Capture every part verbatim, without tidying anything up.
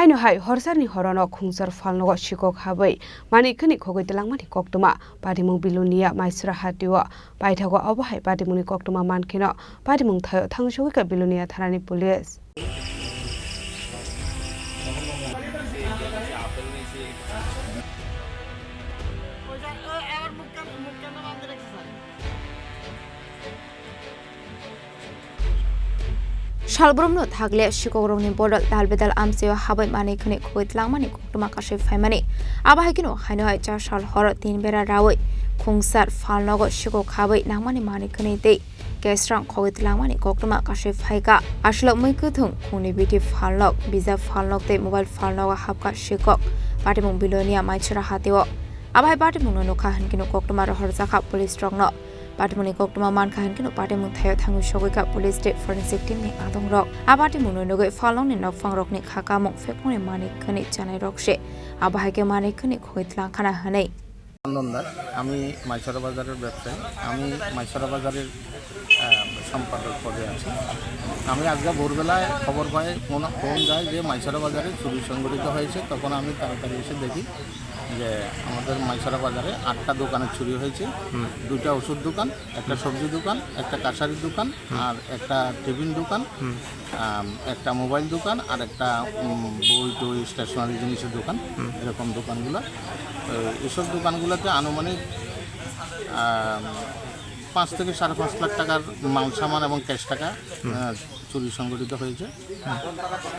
Haino hai horsarni horono khungsar phalnogo sikok habwi manwi khwnwi khogwi twlangmani koktwma. Patimung Bilonia Maisora hatio paithago, obo hai patimungni koktwma mankheno patimung thaio thangwi sogwikha Bilonia thanani police. Salbrumno thagle sikokrokni bodol dalbedal amchaio habwi manwi khwnwi khogwi twlangmani koktwma kasui phaimani. Abo hai kheno haino hai cha sal horo tin bera raui khungsar phalnogo sikok habwi nangmani manwi khwnwi tei kesrang khogwi twlangmani koktwma kasui phaikha. Aswlok mui kwthwng khungni biti phalnok, bijap phalnok tei mobile phalnogo hapkha sikok. Patimung Bilonia Maisora hatio. Abo hai patimungno nukha hwnkheno koktwma rohorjakha police rokno. Patimungni koktwma mankha hwnkheno patimung thaio thangwi sogwikha police tei forensic team ni adongrok. A patimungno nugwi phalnokni nokphangrokni kha kamung phekmungni manwi khwnwi chanairok se. Abo hai khe manwi khwnwi khogwi twlangkhana hwnwi. Chandan দাস, আমি মাইসরা বাজারের ব্যবসায়ী। আমি মাইসরা বাজারের, আহ, সম্পাদক পদে আছি। আমি আজকে ভোরবেলায় খবর পাই, ফোন, ফোন যায় যে মাইসরা বাজারে চুরি সংঘটিত হয়েছে। তখন আমি তাড়াতাড়ি এসে দেখি যে আমাদের মাইসরা বাজারে আটটা দোকানে চুরি হয়েছে। হুম। দুইটা ওষুধ দোকান, একটা হুম। সবজি দোকান, একটা কাছারির দোকান, হুম। আর একটা টিফিন দোকান, হুম। আম, একটা মোবাইল দোকান আর একটা, উম, বই টই স্টেশনারি জিনিসের দোকান, হুম। এরকম দোকানগুলো। তো এইসব দোকানগুলোতে আনুমানিক, আম, পাঁচ থেকে সাড়ে পাঁচ লাখ টাকার মাল সামান এবং ক্যাশ টাকা, হুম। আহ, চুরি সংঘটিত হয়েছে। হুম।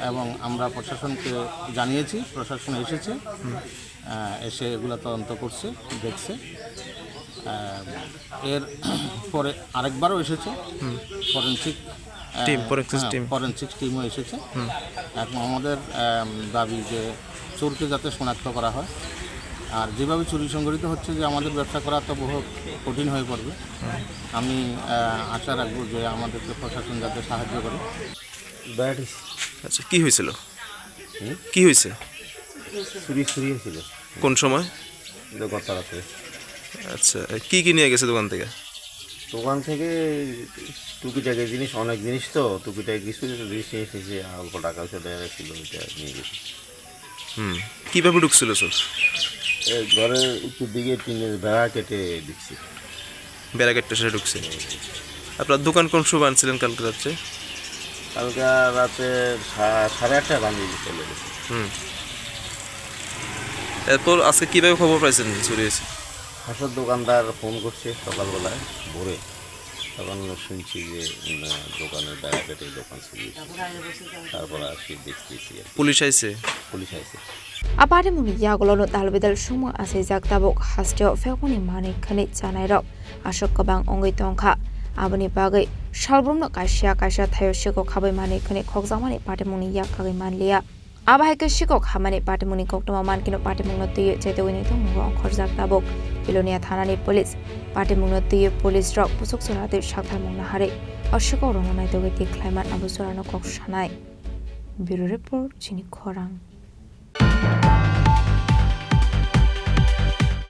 এবং আমরা প্রশাসনকে জানিয়েছি, প্রশাসন এসেছে। হুম। আহ, এসে এগুলা তদন্ত করছে, দেখছে। আহ, এর পরে আরেকবারও এসেছে হুম। ফরেন্সিক, আহ, টিম, ফরেন্সিক হ্যাঁ, টিম। ফরেন্সিক টিমও এসেছে। হুম। এখন আমাদের, আহ, দাবি যে চোরকে যাতে শনাক্ত করা হয়, আর যেভাবে চুরি সংঘটিত হচ্ছে যে আমাদের ব্যবসা করা তো বহু কঠিন হয়ে পড়বে। হুম। আমি, আহ, আশা রাখবো যে আমাদেরকে প্রশাসন যাতে সাহায্য করে। ব্যাট আচ্ছা, কি হয়েছিল? হুম? কি হয়েছে? চুরি, চুরি হয়েছিল। কোন সময়? এটা গত রাত্রে। আচ্ছা, কি কি নিয়ে গেছে দোকান থেকে? দোকান থেকে টুকিটাকি জিনিস, অনেক জিনিস তো, টুকিটাকি কিছু কিছু জিনিস নিয়ে এসেছে, অল্প টাকা পয়সা দেখা যাচ্ছিল, ওইটা নিয়ে গেছে। হুম, কিভাবে ঢুকছিল চোর? এ, ঘরের উত্তর দিকে টিনের বেড়া কেটে ঢুকছে। বেড়া কেটে সে ঢুকছে। আপনার দোকান কোন সময় আনছিলেন কালকে রাত্রে? কালকে রাতে সা-, সাড়ে আটটায় ভাঙি চলে গেছে। হুম। এরপর আজকে কিভাবে খবর পাইছেন যে চুরি হয়েছে? পাশের দোকানদার ফোন করছে সকালবেলায় ভোরে, তখন শুনছি যে, উম, দোকানের বেড়া কেটে দোকান চুরি হয়েছে। তারপরে আসি দেখতেছি আর কি। পুলিশ আইছে? পুলিশ আইছে। A patimungni yagulono dalbidal sumung achaijak tabuk hasteo phekmani manwi khwnwi chanairok aswk kwbang wngwi tongkha. Aboni bagwi salbrumno kaisa kaisa thaio sikok habwi manwi khwnwi khokjakmani patimungni yak kagwi manliya. Abo hai khe sikok hamani patimungni koktwma mankhe patimungno twiwi chetogwi naitok ongkhorjak tabuk. Bilonia thanani police patimungno twiwi police rok puchuk chwla twi saktharmung naharwi o sikokrokno naitogwi twi khlaiman abo chwlano kok sanai. Bureau Report, Chini Khorang.